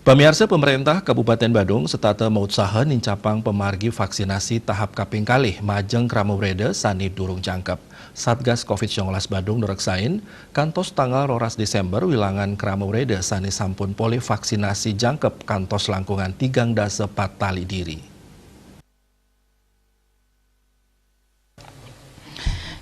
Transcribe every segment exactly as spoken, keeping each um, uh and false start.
Pamiarsa, pemerintah Kabupaten Badung setata mautsaha nincapang pamargi vaksinasi tahap kaping kalih majeng krama wreda sane durung jangkep. Satgas covid sembilan belas Badung nureksain, kantos tanggal roras Desember wilangan krama wreda sane sampun polih vaksinasi jangkep kantos langkungan tigang dasa pat tali diri.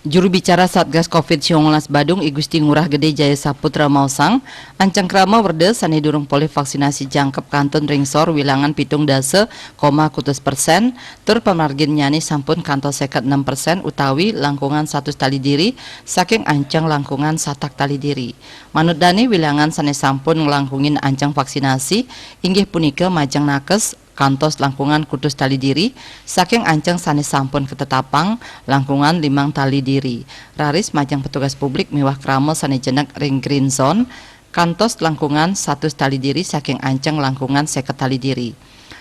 Juru bicara Satgas covid sembilan belas Badung, I Gusti Ngurah Gede Jaya Saputra maosang, ancang krama wreda sane durung polih vaksinasi jangkep kantun ring sor wilangan pitung dasa koma kutus persen, tur pamarginnyane sampun kantos seket enem persen utawi langkungan satus tali diri saking ancang langkungan satak tali diri. Manut dane, wilangan sane sampun nglangkungin ancang vaksinasi inggih punika majeng nakes kantos langkungan kutus tali diri saking ancang sane sampun katetapang langkungan limang tali diri. Raris majeng petugas publik miwah krama sane jenek ring green zone kantos langkungan satus tali diri saking ancang langkungan seket tali diri.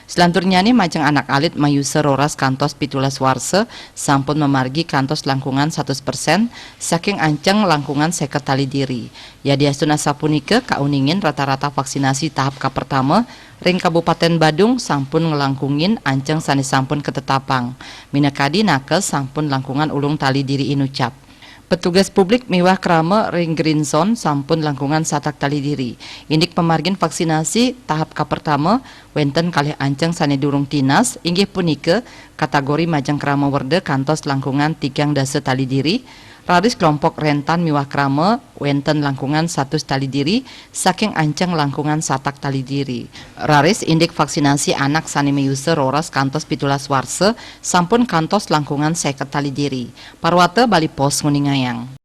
Selanturnyane majeng anak alit mayusa roras kantos pitulas warsa sampun mamargi kantos langkungan satus persen saking ancang langkungan seket tali diri. Yadiastun asapunika, kauningin rata-rata vaksinasi tahap kapertama ring Kabupaten Badung sampun nglangkungin ancang sane sampun katetapang. Minakadi nakes sampun langkungan ulung tali diri inucap. Petugas publik miwah krama ring green zone sampun langkungan satak tali diri. Indik pamargin vaksinasi tahap kapertama wenten kalih ancang sane durung tinas, inggih punika kategori majeng krama wreda kantos langkungan tigang dasa tali diri, raris kelompok rentan miwah krama wenten langkungan satus tali diri saking ancang langkungan satak tali diri. Raris indik vaksinasi anak sane mayusa roras kantos pitulas warsa sampun kantos langkungan seket tali diri. Parwata Bali Post nguningayang.